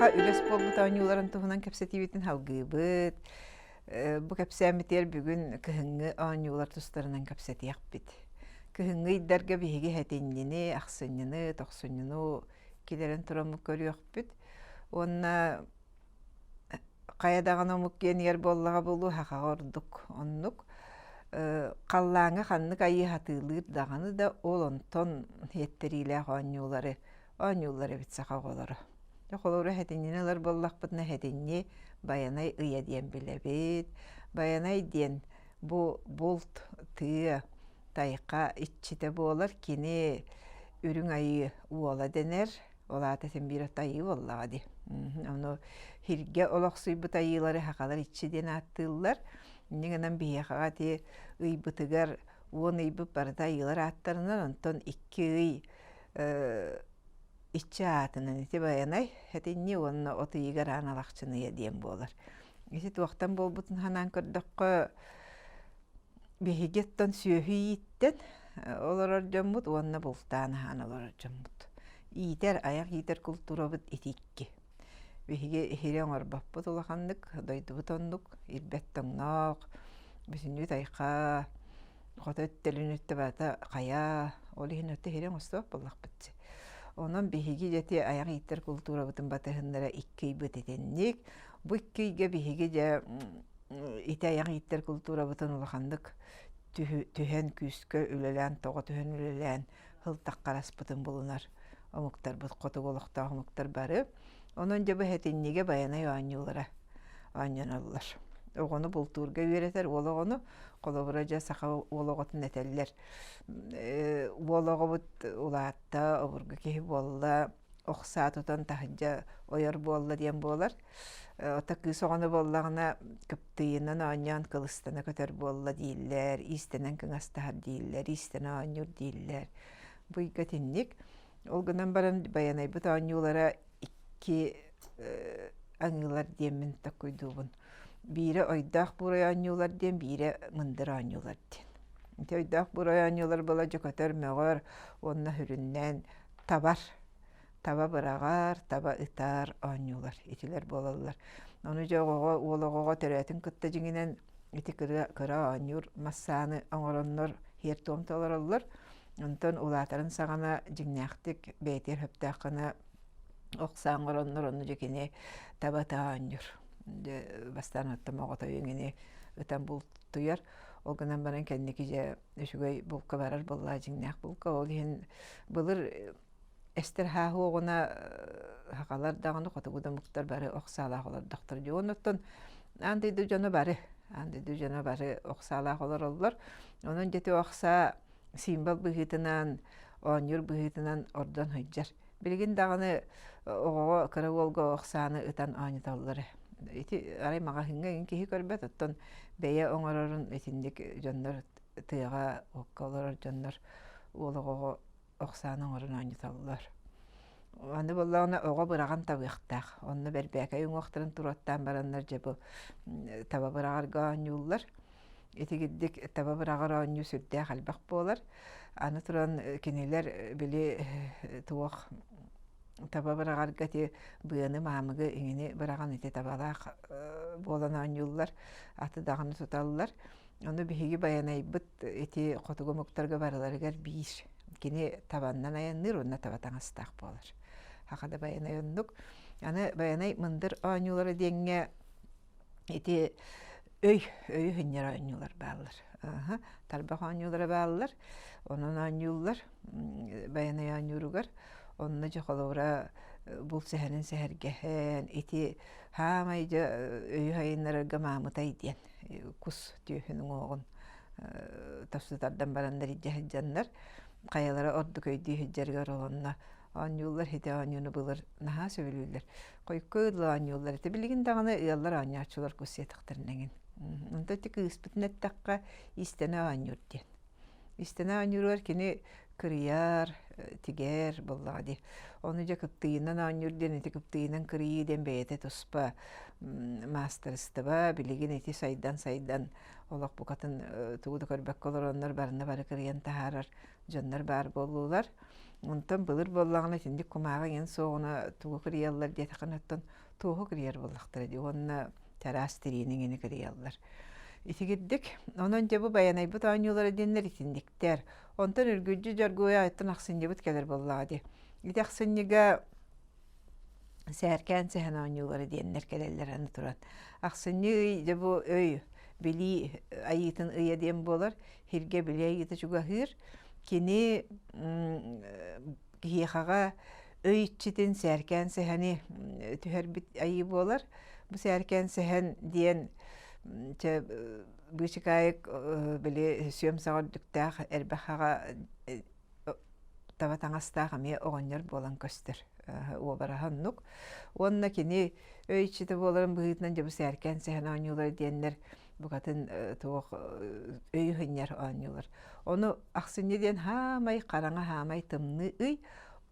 Саха үгэс буолбут оонньууларын туһунан кэпсэтиибитин салгыыбыт. Бу кэпсээммитигэр бүгүн кыһыҥҥы оонньуулар тустарынан кэпсэтиэхпит. Кыһыҥҥы ыйдарга биһиги сэтинньини, ахсынньыны, тохсунньуну килэрэн тураммыт көрүөхпүт. Уонна хайа даҕаны омук киэнигэр буоллаҕа буолуо сахаҕа ордук оннук. Халлааҥҥа ханнык айыы хатыылыыр даҕаны да ол онтон иэттэриилээх оонньуулары оонньууллар эбит саха оҕолоро. Дьэ холобура сэтинньини ылар буоллахпытына сэтинньи Байанай ыйа диэн билэбит. Байанай диэн бу булт, тыа, тайҕа иччитэ буолар. Кини үрүҥ айыы уола дэнэр. Ол аата син биир айыы буоллаҕа дии. Ону һиргэ олохсуйбут айыылары сахалар иччи диэн ааттыыллар. Инньэ гынан биһиэхэҕэ ити ыйбытыгар 10 ыйбыт барыта айыылар ааттарынан, онтон 2 ый иччи аатынан ити Байанай этинньи уонна от ыйыгар аан Алахчын ыйа диэн буолар. Ити туохтан буолбутун санаан көрдөххө, биһиги оттон сүөһү ииттэн олорор дьоммут уонна бултаан аһаан олорор дьоммут. Иитэр, айах иитэр култуурабыт ити икки. Биһиги иһири оҥорбоппут улаханнык, дойдубут оннук, ирбэт тоҥноох, бүтүннүү тайха, хото өттөлүн өттө барыта хайа, ол иһин өттө иһири оҥостуох буоллахпыт. Онон биһиги дьэ айах ииттэр култуурабытын батыһыннара икки ыйбыт итинник. Бу икки ыйга биһиги дьэ ити айах ииттэр култуурабытын улаханнык түһэн күүскэ үлэлээн, тоҕо түһэн үлэлээн һылтаххараспытын булунар омуктарбыт, хотугу олохтоох омуктар бары. Онон дьэ бу сэтинньигэ Байанай оонньуулара оонньоноллор. Оҕону бултуурга үөрэтэр уол оҕону, холобура дьэ саха уол оҕотун этэллэр. Уол оҕобут улаатта, обургу киһи буолла, ох саа тутан таһырдьа ойор буолла диэн буолар. Ото кыыс оҕону буоллаҕына кыптыйынан оонньоон кылыстана көтөр буолла дииллэр, иистэнэн кыҥастаһар дииллэр, иистэнэ оонньуур дииллэр. Бу ыйга итинник. Ол гынан баран Байанайбыт оонньуулара икки аҥыылар диэммин таккуйдуубун. Биирэ ойдоох буурай оонньуулар диэн, биирэ мындыр оонньуулар диэн. Ити ойдоох буурай оонньуулар буола дьөкөтөр, мөҕөр уонна сүрүннээн табар, таба быраҕар, таба ытар оонньуулар итилэр буолаллар. Ону дьэ оҕоҕо, уол оҕоҕо төрөөтүн кытта дьиҥинэн ити кыра, кыра оонньуур массааны оҥороннор һиэр-туом толороллор. Онтон улаатарын саҕана дьиҥнээхтик бэйэтигэр сөптөөх гына ох саа оҥороннор, онно дьэ кини таба ыта оонньуур. Дьэ бастаан оттон оҕотойун ини ытан бултуйар. Ол гынан баран кэнники дьэ үчүгэй булка барар буоллаҕа дьиҥнээх булка. Ол иһин былыр эстэр хааһуоҕуна сахалар даҕаны хотугу да омуктар бары ох саалаах олордохтор дии. Оннуттан аан дойду дьоно бары аан дойду дьоно бары ох саалаах олороллор. Онон дьэ ити ох саа символ быһыытынан, оонньуур быһыытынан ордон сылдьар. Билигин даҕаны оҕоҕо кыра уолга ох сааны ытан оонньотоллор. Ити арай маҕаһыыҥҥа эҥин киһи көрбөт, оттон бэйэ оҥорорун итинник дьоннор тыаҕа окко олорор дьоннор уол оҕоҕо ох сааны оҥорон оонньотоллор. Аны буоллаҕына оҕо быраҕан табыахтаах. Онно бэрбээкэй уҥуохтарын туруоттаан бараннар дьэ бу таба быраҕарга оонньууллар. Итигирдик таба быраҕар оонньуу сүрдээх элбэх буолар. Аны туран кинилэр били туох таба быраҕарга ити быаны, маамыгы иҥини быраҕан ити табалаах буолан оонньууллар, аты даҕаны туталлар. Ону биһиги Байанайбыт ити хотугу омуктарга барыларыгар биир. Кини табаннан айанныыр уонна таба таҥастаах буолар. Саха да Байанай оннук. Аны Байанай мындыр оонньуулара диэҥҥэ ити өй, өйү сынньар оонньуулар бааллар. Тарбах оонньуулара бааллар. Онон оонньууллар Байанай оонньууругар. Онно дьэ холобура булт сэһэнин сэһэргэһэн ити хаамай дьэ өйү сайыннарарга маамытай диэн кус түөһүн уҥуоҕун тосту тардан бараннар илдьэ сылдьаннар хайалара ордук өйдүү сылдьарыгар олонно оонньууллар ити оонньууну былыр наһаа сөбүлүүллэр хойукка ыла оонньууллар ити билигин даҕаны ыаллар оонньооччулар кус сиэтэхтэрин эҥин онто ити кыыспытын эттэххэ иистэнэ оонньуур диэн Истэнэ оонньууругар кини кырыйар, тигэр буоллаҕа дии. Ону дьэ кыптыйынан оонньуур диэн ити кыптыйынан кырыйыы диэн бэйэтэ туспа маастарыстыба. Билигин ити сайдан-сайдан олох букатын тугу да көрбөккө олороннор барыны бары кырыйан таһаарар дьоннор баар буоллулар. Онтон былыр буоллаҕына итинник кумааҕы иҥин суоҕуна тугу кырыйаллар диэтэххинэ оттон туоһу кырыйар буоллахтара дии уонна чараас тириини иҥини кырыйаллар. Итигирдик. Онон дьэ бу Байанайбыт оонньуулара диэннэр итинниктэр. Онтон үргүлдьү Дьоргуйа оттон ахсынньыбыт кэлэр буоллаҕа дии. Ити ахсынньыга сээркээн сэһэн оонньуулара диэннэр кэлэллэр аны туран. Ахсынньы ый дьэ бу өй билии айыытын ыйа диэн буолар. Һиргэ билии айыыта чугаһыыр. Кини киһиэхэҕэ өй иччитин сээркээн сэһэни түһэрбит айыы буолар. Бу сээркээн сэһэн диэн чэ быычыкаайык били сүөм саҕа үрдүктээх эрбэх хаҕа таба таҥастаах эмиэ оҕонньор буолан көстөр уобараһа оннук. Уонна кини өй иччитэ буоларын быһыытынан дьэ бу сээркээн сэһэн оонньуулара диэннэр букатын туох өйү сынньар оонньуулар. Ону ахсынньы диэн хаамай хараҥа хаамай тымныы ый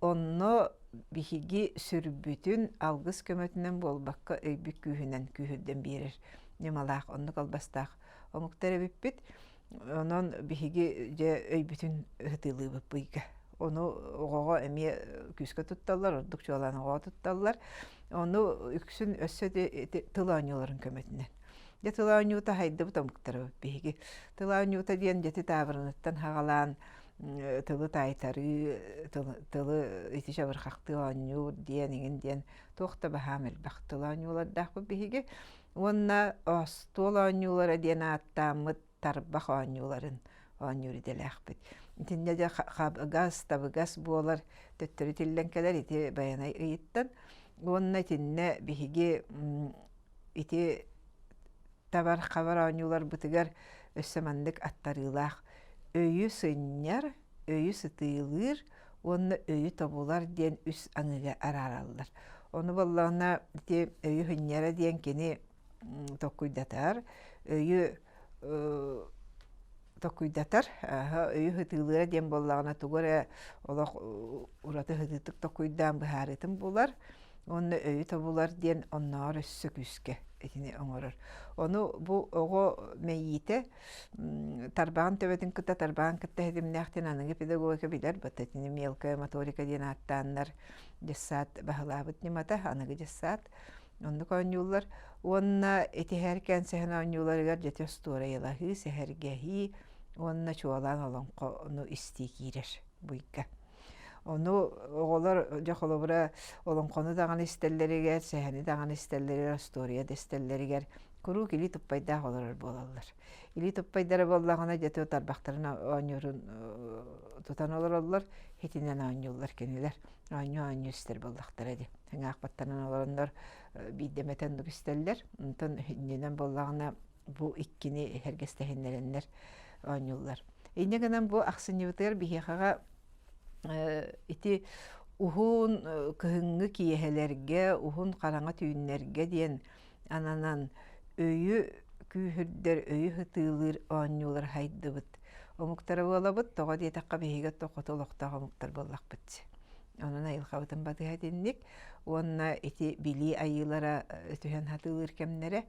онно биһиги сүрбүтүн алгыс көмөтүнэн буолбакка өйбүт күүһүнэн күүһүрдэн биэрэр ньымалаах оннук албастаах омуктар эбиппит. Онон биһиги дьэ өйбүтүн ыһытыылыыбыт быйга. Ону оҕоҕо эмиэ күүскэ тутталлар, ордук чуолаан оҕоҕо тутталлар. Ону үксүн өссө тыл оонньууларын көмөтүнэн. Дьэ тыл оонньуута хайдыбыт омуктарыбыт биһиги. Тыл оонньуута диэн дьэти таабырыныттан хаҕалаан тылы таайтарыы, тылы ити чабырҕахтыы оонньуур диэн иҥин диэн туох да баһаам элбэх тыл оонньуулардаахпыт биһиги. Уонна остуол оонньуулара диэн ааттааммыт тарбах оонньууларын оонньуур идэлээхпит. Итиннэ дьэ хабыгас, табыгас буолар төттөрү тиллэн кэлэр ити Байанай ыйыттан. Уонна итиннэ биһиги ити табар хабар оонньууларбытыгар өссө маннык аттарыылаах өйү сынньар, өйү сытыылыыр уонна өйү тобулар диэн үс аҥыга араараллар. Ону буоллаҕына ити өйү сынньара диэн кини токкуйдатар, өйү токкуйдатар, өйү сытыылыыра диэн буоллаҕына тугу эрэ олох ураты сытыытык токкуйдаан быһаарыытын булар уонна өйү тобулар диэн оннооҕор өссө күүскэ итини оҥорор. Ону бу оҕо мэйиитэ тарбаҕын төбөтүн кытта тарбаҕын кытта ситимнээхтин аныгы педагогика билэр бата итини мелкая моторика диэн ааттааннар дьыссаат баһылаабыт ньымата аныгы дьыссаат оннук оонньууллар уонна итиһэркээн сэһэн оонньууларыгар дьэти остуорайылаһыы сэһэргэһии уонна чуолаан олоҥхону истии киирэр буйга Ону оҕолор дьэ холобура олоҥхону даҕаны истэллэригэр, сэһэни даҕаны истэллэригэр, остуоруйа да истэллэригэр куруук илии туппайдаах олорор буолаллар. Илии туппайдара буоллаҕына дьэ тарбахтарын оонньуурун тутан олороллор, итинэн оонньууллар кинилэр. Оонньуу-оонньуу истэр буоллахтара дии. Сыҥаахпаттанан олороннор биирдэ эмэтэ оннук истэллэр. Онтон иннинэн буоллаҕына бу иккини сэргэстэһиннэрэннэр оонньууллар. Инньэ гынан бу ахсынньыбытыгар биһиэхэҕэ ити уһун кыһыҥҥы киэһэлэргэ, уһун хараҥа түүннэргэ диэн ананан өйү күүһүрдэр, өйү сытыылыыр оонньуулар хайдыбыт омуктара буолабыт. Тоҕо диэтэххэ биһиги хоту олохтоох омуктар буоллахпыт. Онон айылҕабытын батыһа итинник уонна ити билии айыылара түһэн хатыылыыр кэмнэрэ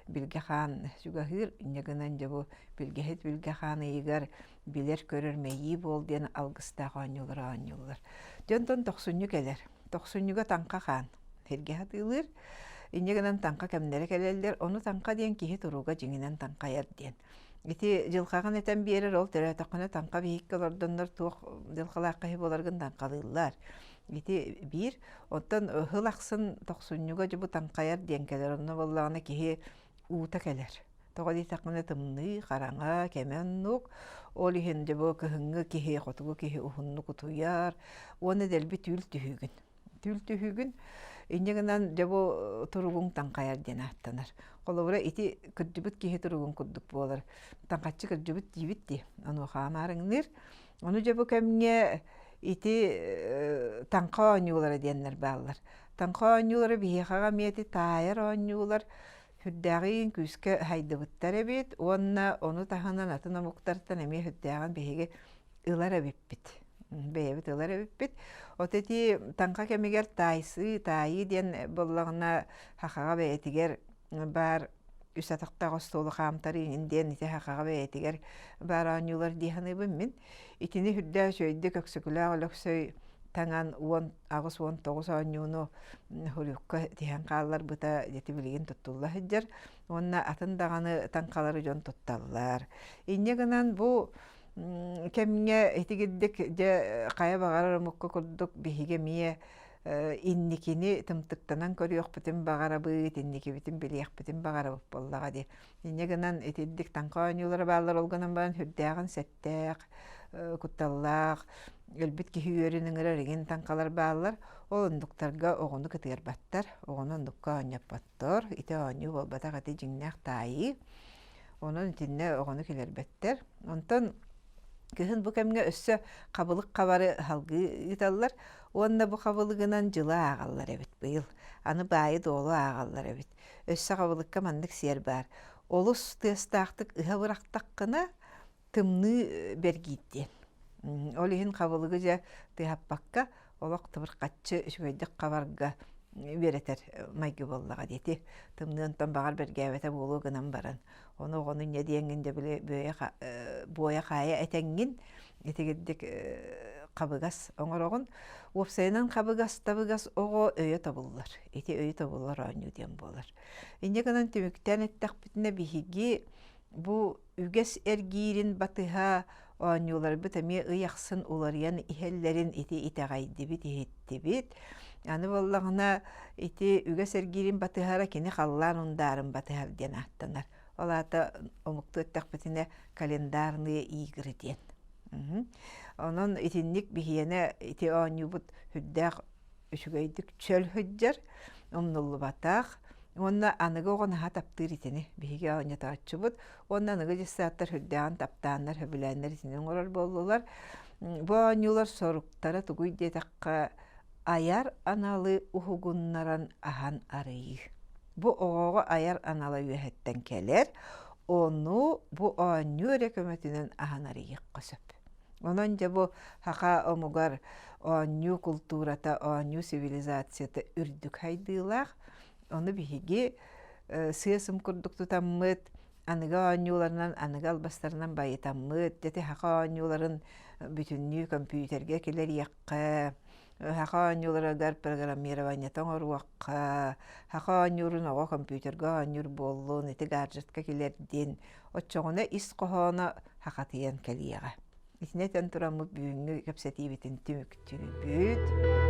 Билгэ Хаан чугаһыыр, инньэ гынан дьэ бу Билгэһит Билгэ Хаан ыйыгар билэр-көрөр мэйии буол диэн алгыстаах оонньуулар оонньууллар. Дьэ онтон тохсунньу кэлэр. Тохсунньуга Таҥха Хаан сиргэ хатыылыыр. Инньэ гынан таҥха кэмнэрэ кэлэллэр. Ону таҥха диэн киһи туруга дьиҥинэн таҥхайар диэн. Ити дьылҕаҕын этэн биэрэр, ол төрөөтөххүнэ таҥха биһиккэ олордоннор туох дьылҕалаах киһи буоларгын таҥхалыыллар. Ити биир. Оттон ыһыл ахсын тохсунньуга дьэ бу таҥхайар диэн кэлэр. Онно буоллаҕына киһи уута кэлэр. Тоҕо диэтэххинэ тымныы, хараҥа, кэмэ оннук. Ол иһин дьэ бу кыһыҥҥы киһи, хотугу киһи уһуннук утуйар уонна дэлби түүл түһүүгүн. Түүл түһүүгүн. Инньэ гынан дьэ бу туругуҥ таҥхайар диэн ааттанар. Холобура ити кырдьыбыт киһи туругун курдук буолар. Таҥхаччы кырдьыбыт диибит дии. Онуоха амаарыҥныыр. Ону дьэ бу кэмҥэ ити таҥха оонньуулара диэннэр бааллар. Таҥха оонньуулара биһиэхэҕэ эмиэ ити таайар оонньуулар сүрдээҕин күүскэ хайдыбыттар эбит уонна ону таһынан атын омуктартан эмиэ сүрдээҕин биһиги ылар эбиппит. Бэйэбит ылар эбиппит. От ити таҥха кэмигэр таайсыы, таайыы диэн буоллаҕына сахаҕа бэйэтигэр баар үс атахтаах остуолу хаамтарыы иҥин диэн ити сахаҕа бэйэтигэр баар оонньуулар дии саныыбын мин. Итини үрдээх үчүгэйдик Өксөкүлээх Өлөксөй таҥан 10 89 оонньууну хурюкка тиһэн хаалларбыта ити билигин туттулла сылдьар уонна атын даҕаны таҥхалары дьон тутталлар. Инньэ гынан бу кэмҥэ итигирдик дьэ хайа баҕарар омукка курдук биһиги эмиэ инникини тымтыктанан көрүөхпүтүн баҕарабыт, инникибитин билиэхпитин баҕарабыт буоллаҕа дии. Инньэ гынан итирдик таҥха оонньуулара бааллар, ол гынан баран сүрдээҕин сэттээх, кутталлаах, өлбүт киһи үөрүн ыҥырар игин таҥхалар бааллар. Ол оннуктарга оҕону кытыарбаттар, оҕону оннукка оонньоппоттор. Ити оонньуу буолбатах, ити дьиҥнээх таайыы. Онон итиннэ оҕону килэрбэттэр. Онтон кыһын бу кэмҥэ өссө хабылык хабары салгыы ыыталлар уонна бу хабылыгынан дьылы ааҕаллар эбит быйыл. Аны баайы-дуолу ааҕаллар эбит. Өссө хабылыкка маннык сиэр баар. Олус тыастаахтык ыһа бырахтаххына, тымныы бэргиир диэн. Ол иһин хабылыгы дьэ тыаһаппакка, олох тыбырхаччы үчүгэйдик хабарга үөрэтэр майгы буоллаҕа диэти. Тымныы онтон баҕар бэргээбэтэ буолуо гынан баран. Ону оҕону инньэ диэҥҥин дьэ били буойа-хаайа этэҥҥин итигирдик хабыгас оҥороҕун. Уопсайынан хабыгас табыгас оҕо өйө тобуллар. Ити өйү тобуллар оонньуу диэн буолар. Инньэ гынан түмүктээн эттэхпитинэ биһиги бу үгэс эргиирин батыһа оонньууларбыт эмиэ ый ахсын уларыйан иһэллэрин ити итэҕэйдибит, иһиттибит. Аны буоллаҕына ити үгэс эргиирин батыһара кини халлаан ундаарын батыһар диэн ааттанар. Ол аата омуктуу эттэхпитинэ календарные игры диэн. Онон итинник биһиэнэ ити оонньуубут сүрдээх үчүгэйдик чөл сылдьар, умнуллубатах уонна аныгы оҕо наһаа таптыыр итини биһиги оонньотооччубут уонна аныгы дьыссааттар сүрдээҕин таптааннар, сөбүлээннэр итини оҥорор буоллулар. Бу оонньуулар соруктара тугуй диэтэххэ, айар аналы уһугуннаран аһан арыйыы. Бу оҕоҕо айар анала үөһэттэн кэлэр, ону бу оонньуу эрэ көмөтүнэн аһан арыйыахха сөп. Онон дьэ бу саха омугар оонньуу култуурата, оонньуу цивилизацията үрдүк хайдыылаах. Ону биһиги сыа-сым курдук тутаммыт, аныгы оонньууларынан, аныгы албастарынан байытаммыт, дьэ саха оонньууларын бүтүннүү көмпүүтэргэ киллэриэххэ, саха оонньууларыгар программированиета оҥоруохха, саха оонньуурун оҕо компьютерга оонньуур буоллун, ити гаджетка килэрдин, оччоҕуна ис хоһооно сахатыйан кэлиэҕэ. Итини этэн тураммыт бүгүҥҥү кэпсэтиибитин түмүктүүбүт.